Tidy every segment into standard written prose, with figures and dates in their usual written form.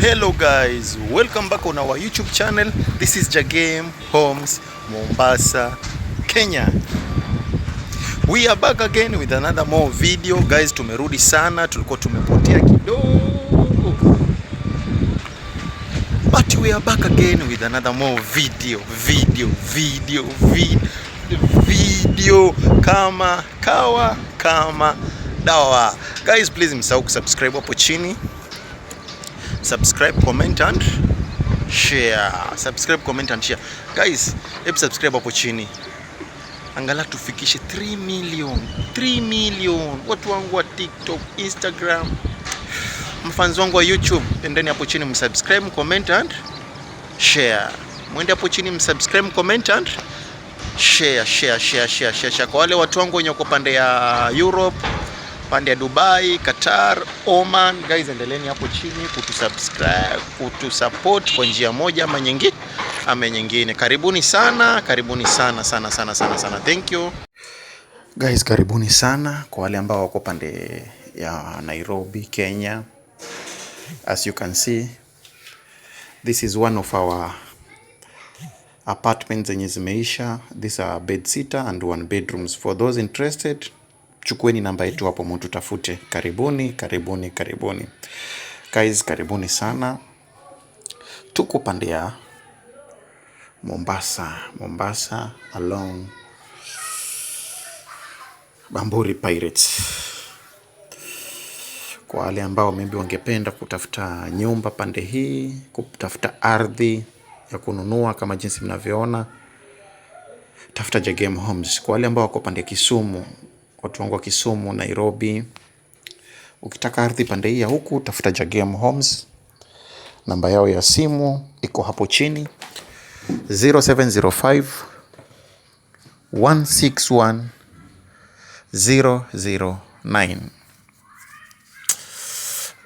Hello guys, welcome back on our YouTube channel. This is Jagem Homes, Mombasa, Kenya. We are back again with another more video. Guys, tumerudi sana, tulikuwa tumepotea kidogo. But we are back again with another more video, video, video, video, video kama kawa kama dawa. Guys, please msahau kusubscribe hapo chini. Subscribe, comment and share. Subscribe, comment and share. Guys, hebu subscribe hapo chini. Angalau tufikishe 3 million, 3 million. Watu wangu wa TikTok, Instagram, mfans wangu wa YouTube, endeni hapo chini msubscribe, comment and share. Mwende hapo chini msubscribe, comment and share, share, share, share, share, share. Kwa wale watu wangu wenye wako pande ya Europe, pande ya Dubai, Qatar, Oman, guys, endeleeni hapo chini kutusubscribe, kutusupport kwa njia moja ama nyingine. Karibuni sana, karibuni sana sana sana sana sana. Thank you. Guys, karibuni sana kwa wale ambao wako pande ya Nairobi, Kenya. As you can see, this is one of our apartments zenye zimeisha. These are bed sitter and one bedrooms. For those interested, chukueni namba yetu hapo mututafute. Karibuni, karibuni, karibuni. Guys, karibuni sana. Tuko pande ya Mombasa, Mombasa along Bamburi Pirates. Kwa wale ambao maybe wangependa kutafuta nyumba pande hii, kutafuta ardhi ya kununua kama jinsi mnavyoona, tafuta Jagem Homes. Kwa wale ambao wako pande ya Kisumu, watu wangu wa Kisumu, Nairobi, ukitaka ardhi pande hii ya huku, tafuta Jagem Homes. Namba yao ya simu iko hapo chini 0705 161 009.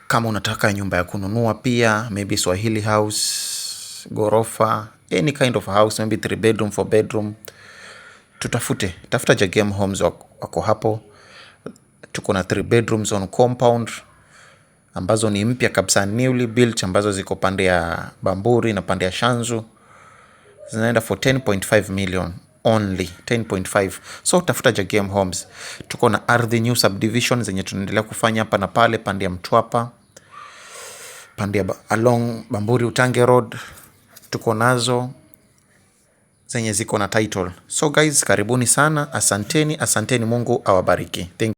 Kama unataka nyumba ya kununua pia, maybe Swahili house, gorofa, any kind of house, maybe 3 bedroom, 4 bedroom, tutafute, tafuta Jagem Homes, wako hapo. Tuko na 3 bedrooms on compound ambazo ni mpya kabisa, newly built, ambazo ziko pande ya Bamburi na pande ya Shanzu, zinaenda for 10.5 million only, 10.5. So tafuta Jagem Homes. Tuko na ardhi new subdivision zenye tunaendelea kufanya hapa na pale, pande ya Mtwapa, pande ya along Bamburi Utange Road, tuko nazo zenye ziko na title. So guys, karibuni sana, asanteni, asanteni, Mungu awabariki. Thank